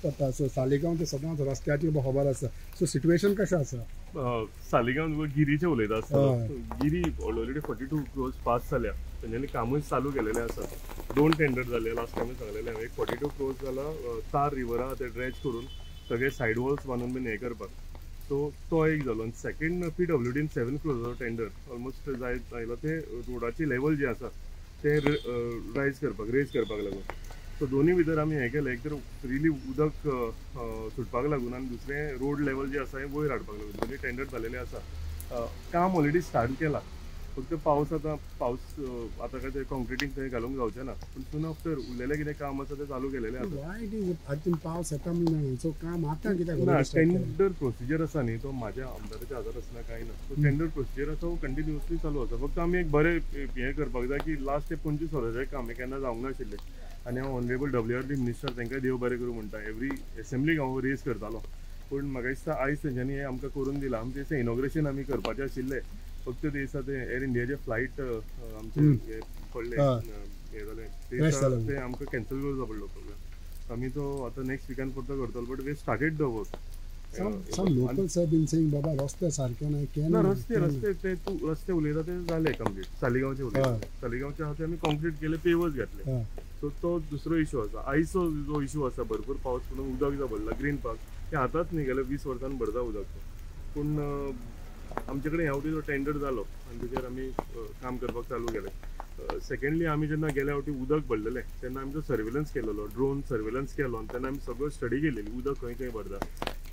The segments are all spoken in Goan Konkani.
जाता. सो सालिगांव ते सदांच रस्त्याची खबर आसा. सो सिट्युएशन कशें आसा? सालिगांव तुका गिरीचे उलयता आसतना, गिरी ऑलरेडी 42 क्रोर्स पास जाल्या, तेंच्यांनी कामूय चालू केलेलें आसा. 2 टेंडर जाले लास्ट टायम सांगलेलें हांवें. एक 42 क्रोर्स जाला तार रिवरा ते ड्रेज करून सगळे सायड वॉल्स बांदून बीन हें करपाक, सो तो एक जालो. आनी सेकंड PWDन 7 क्रोर्साचो टेंडर ऑलमोस्ट जायत आयलो, ते रोडाची लेवल जी आसा ते रायज करपाक, रेज करपाक लागून. सो दोनूय भितर आमी हें केलें, एक तर रियली उदक सुटपाक लागून आनी दुसरें रोड लेवल जे आसा हें वयर हाडपाक लागून. दोनूय टेंडर जालेले आसा. काम ऑलरेडी स्टार्ट केलां, फक्त पावस आतां पावस आतां काय ते कॉन्क्रिटींग थंय घालूंक जावचें ना, पूण सून आफ्टर उरलेलें कितें काम आसा तें चालू केलेलें आसा. आतां पावस येता म्हणून सो काम आतां कित्याक ना, टेंडर प्रोसिजर आसा न्ही, तो म्हाज्या आमदाराच्या हातार आसना कांय ना. सो टेंडर प्रोसिजर आसा तो कंटिन्युअसली चालू आसा. फक्त आमी एक बरें हें करपाक जाय की लास्ट 25 वर्साचें काम हें केन्ना जावंक नाशिल्लें. आनी हांव ऑनरेबल WRB minister तांकां देव बरें करूं म्हणटा, एवरी एसेंब्लीक हांव रेज करतालो, पूण म्हाका दिसता आयज तेंच्यांनी हें आमकां करून दिलां. आमचें दिसता इनॉग्रेशन आमी करपाचें आशिल्लें, फक्त ते दिसा ते एअर इंडियाचे फ्लायट आमचे हे पडले हें जालें ते आमकां कॅन्सल करचो पडलो प्रोग्राम. आमी तो आतां नेक्स्ट विकान परतो करतलो, but we started the work. Some locals have been saying बाबा रस्ते सारके ना, ना रस्ते रस्ते ते तूं रस्ते उलयता ते जाले कंप्लीट. सालिगांवचे उलयता, सालिगांवचे आहा ते आमी कॉन्क्रीट केले, पेवर्स घातले. सो तो दुसरो इशू आसा. आयचो जो इशू आसा, भरपूर पावस पडून उदक जो भरला ग्रीन पार्क, ते आतांच न्ही गेले 20 वर्सांन भरता उदक. पूण आमचे कडेन ह्या फावटी तो टेंडर जालो आनी तेजेर आमी काम करपाक चालू केलें. सेकंडली आमी जेन्ना गेल्या फावटी उदक भरलेलें तेन्ना आमी तो सर्वेलन्स केलेलो, ड्रोन सर्वेलन्स केलो आनी तेन्ना आमी सगळो स्टडी केलेली उदक खंय खंय भरता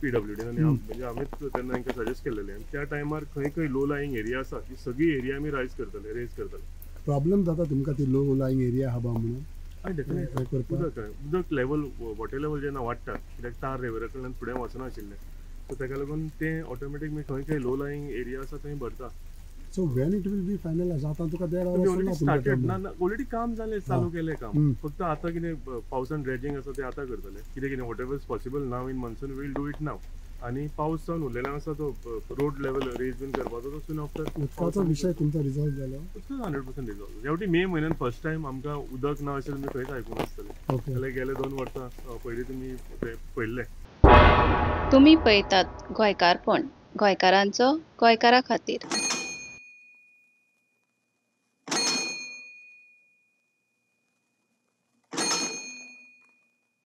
PWDन. आनी म्हणजे आमीच तेन्ना तांकां सजेस्ट केलेलें आनी त्या टायमार खंय खंय लो लायींग एरिया आसा ती सगळी एरिया आमी रायज करतले, रेज करतले. प्रॉब्लम जाता तुमकां ती लो लायींग एरिया आहा म्हणून? हय, डेफिनेटली. उदक उदक लेवल वॉटर लेवल जेन्ना वाडटा, कित्याक तार रिवरा कडल्यान फुडें वचनाशिल्लें, सो ताका लागून तें ऑटोमॅटीक खंय खंय लो लायींग एरिया आसा थंय भरता. So when it will be finalise? आतां तुका देड ऑलरेडी स्टार्टेड ना, ना ऑलरेडी काम जालें, चालू केलें काम. फक्त आतां कितें पावसान ड्रेजिंग आसा तें आतां करतले, कितें कितें whatever is possible now in monsoon we'll do it now. आनी पावस जावन उरलेलो आसा तो रोड लेवल रेज बीन करपाचो तो सून आफ्टर. उदकाचो विशय तुमचो रिजॉल्व जालो? 100% रिजॉल्व. ह्या फावटी मे म्हयन्यान फर्स्ट टायम आमकां उदक ना अशें तुमी खंयच आयकूंक नासतलें. जाल्यार गेले 2 वर्सां पयलीं तुमी ते पळयल्लें. तुमी पळयतात गोंयकारपण, गोंयकारांचो गोंयकारा खातीर.